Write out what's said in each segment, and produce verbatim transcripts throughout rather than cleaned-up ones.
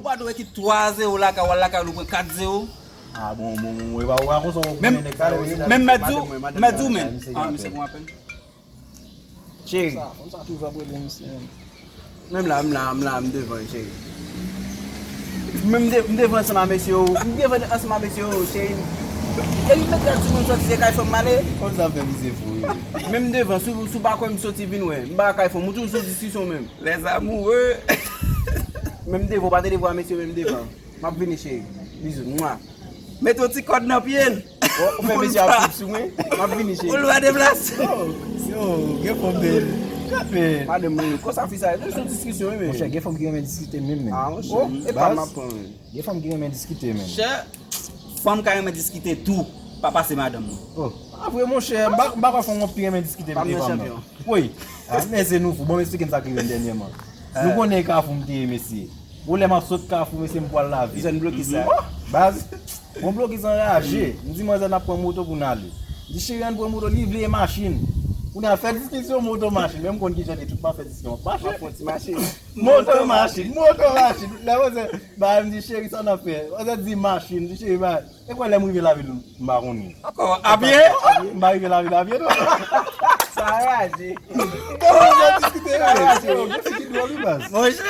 Ou pa dwe kit twa zewo lakay, w al lakay li pran kat zewo. Ah, bon, bon, bon, e pa, ou pa konsa, ou konnen nèg sa yo, se menm mèt di w, mèt di w, men. Ah, misye bon apèn. Cheri. Konsa, konsa toujou ap rele misye, men. Menm la, m la, m la, m devan, cheri. Menm de, m devan ansanm a mesye yo, m devan ansanm a mesye yo, cheri. E li met gad sou mwen, m sòti se kay fanm m ale. Konsa fè misye fou, wi. Menm devan, si, si w pa kwè m sòti vin wè, m pa kay fanm, ou toujou sou diskisyon menm. Les amoureux. Menm devan, ou pa tande vwa mesye menm devan. M ap vini, cheri. Bizou, mwa. Mete yon ti kòd nan pye l. Ou fè mesye ap sou mwen. M ap vini, cheri. Ou lwa deplase. Yo, yo, gen fanm bèl. Gade. Madanm mwen, konsa fi sa, nou sou diskisyon, wi, men. Monchè, gen fanm ki renmen diskite menm, men. Ah, monchè, e pa m ap pran, men. Gen fanm ki renmen diskite, men. Chè, fanm ka renmen diskite tou. Pa pase madanm mwen. Oh, pa vre, monchè, m pa, m pa kwè fanm pi renmen diskite pase fanm nan. Wi. Ah, men se nou fou. Bon, m esplike n sa k rive m dènyèman. Nou konnen e Kafou m te ye, mesye. Bon, lè m ap sot Kafou, mesye, m pral lave. Zòn blokis sa. Oh, baz. Bon, blokis anraje. M di manzè n ap pran moto pou n ale. M di cheri, ann pran moto, li vle machin. Kounye a fè diskisyon moto machin. Men m konn kijan li tout pa fè diskisyon. Machin. Moto machin, moto machin. Lè manzè ba m di cheri, sa n ap fè? Manzè di machin, m di cheri, ba. E kwè lè m rive lavil, m pa konnen. Ankò, a pye? M pa rive lavil a pye, non. Sa raje. Kòman w ap diskite, sa raje. Yo, gen fi ki dwòl, wi, baz. Monchè,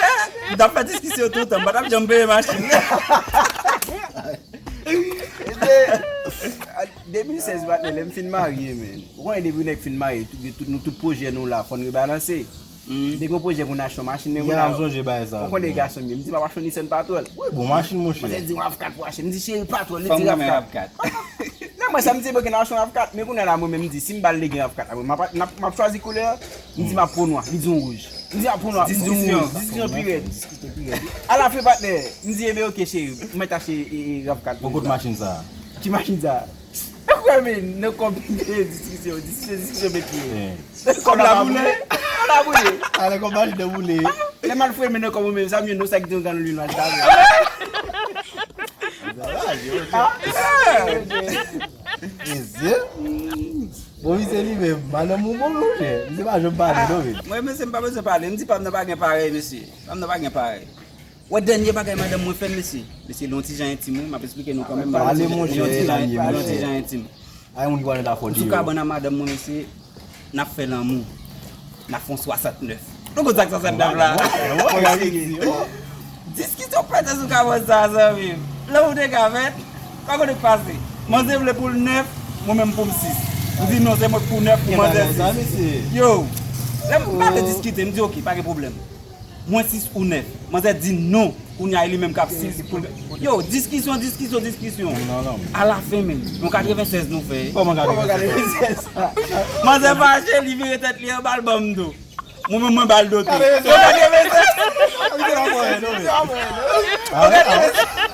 m t ap fè diskisyon toutan, m pa t ap janm peye machin. Ebyen, de mil sèz, patnè, lè m fin marye, men. Ou konnen depi nèg fin marye, tout, tout, nou tout pwojè nou la, fò n rebalanse. M te gen pwojè pou n achte yon machin, men kounye a, m sonje bagay sa. Ou konnen gason m ye. M di m ap achte yon Nissan Patrol. Wi, bon machin, monchè. Manzè di rav kat pou achte. M di cheri, Patrol, li di rav kat. Nan mwen sa, m di ebyen n achte yon rav kat. Men kounye a la, mwen menm, m di si m ba l legen rav kat la, mwen, m ap, m ap, m ap chwazi koulè. M di m ap pran nwa, li di yon wouj. M di m ap pran nwa, m di yon wouj. Diskisyon pi rèd. Alanfen, patnè, m di ebyen oke cheri, m mèt achte, e, e, rav kat. Bon, kot machin sa? Ki machin sa? Ou kwè men nan kòb diskisyon, diskisyon, diskisyon met pye. Kòb la boule. Kòb la boule. Ale kòb machin nan boule. Lè m al fouye men nan kòb ou menm, sa m jwenn nou sa ki te yon grann lwil mach la. Mesye. Bon, misye li menm, madanm ou bon, monchè. Misye pa janm pale, non, men. Mwen, mesye, m pa bezwen pale. M di pa m nan pa gen parèy, mesye. Pa m nan pa gen parèy. Wè, dènye bagay madanm mwen fè m, mesye. Mesye, li yon ti jan entim, wi. M ap esplike nou kanmenm. Pale, monchè, yon ti jan, yon ti jan entim. Ay, moun ki pa nèt afòde yo. M sou kabann a madanm mwen, mesye. N ap fè lanmou. N ap fè yon swasantnèf. Nou konn sa k swasantnèf la? Diskisyon pete sou kabann sa, zanmi m. Lanmou te ka fèt. Pa konn k pase. Manzè vle pou l nèf, mwen menm pou m sis. M di non, se mwen k pou nèf, pou manzè sis. Yo, lè m pa vle diskite, m di oke, pa gen pwoblèm. Mwen sis ou nèf. Manzè di non. Kounye a, e li menm k ap sis pou l. Yo, diskisyon, diskisyon, diskisyon. Alafen, men, yon katrevennsèz nou fè. Kòman katrevennsèz? Manzè fache, li vire tèt li anba, l ban m do. Mwen menm, mwen ba l do tou. Katrevennsèz. Yon katrevennsèz. Yon katrevennsèz.